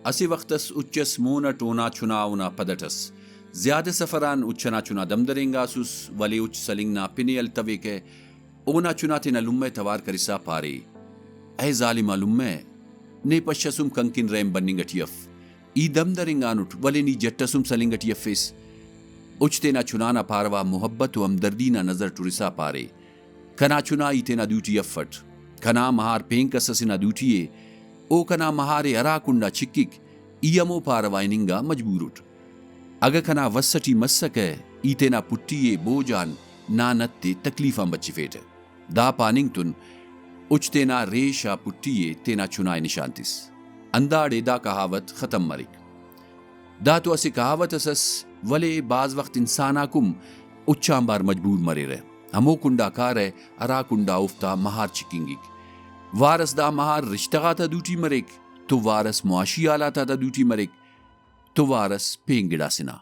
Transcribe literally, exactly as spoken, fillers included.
اسہ وخت اس اچ اس مون اٹ اونا چنا اونا پد اٹ اس۔ زیادہ سفر آن اچ انا چنا دم درینگاسس، ولے اچ سلنگ نا پن ءِ ہلتویکہ۔ اونا چنا تینا لمہ ءِ توار کرسا پارے، اے ظالم آ لمہ، نے پش اس ہم کنکن رحم بننگ اٹی اف۔ ای دم درینگانٹ، ولے نی جٹ اس ہم سلنگ اٹی افیس۔ اچ تینا چنا نا پاروا محبت و ہمدردی نا نظر ٹرسا پارے، کنا چنا ای تینا دوٹی افٹ، کنا مہار پین کس اسے نا دوٹی ءِ، او کنا مہار ءِ ہرا کنڈا چکک، ای ہمو پاروا ہننگ آ مجبور اٹ۔ اگہ کنا وس اٹی مسکہ، ای تینا پٹی ءِ بوج آن نا نت ءِ تکلیف آن بچفیٹہ۔ دا پاننگ تون اچ تینا ریش آ پٹی ءِ تینا چنا ءِ نشان تس۔ ہنداڑے دا کہاوت ختم مریک۔ دا تو اسہ کہاوت اس ئس، ولے بھاز وخت انسان آک ہم اچ آنبار مجبور مریرہ، ہمو کنڈا کارہ ہرا کنڈا اوفتا مہار چکنگک۔ وارس دا مہار رشتہ غاتا دوٹی مریک تو وارس معاشی حالات آتا دوٹی مریک تو وارس پین گڑاسے نا۔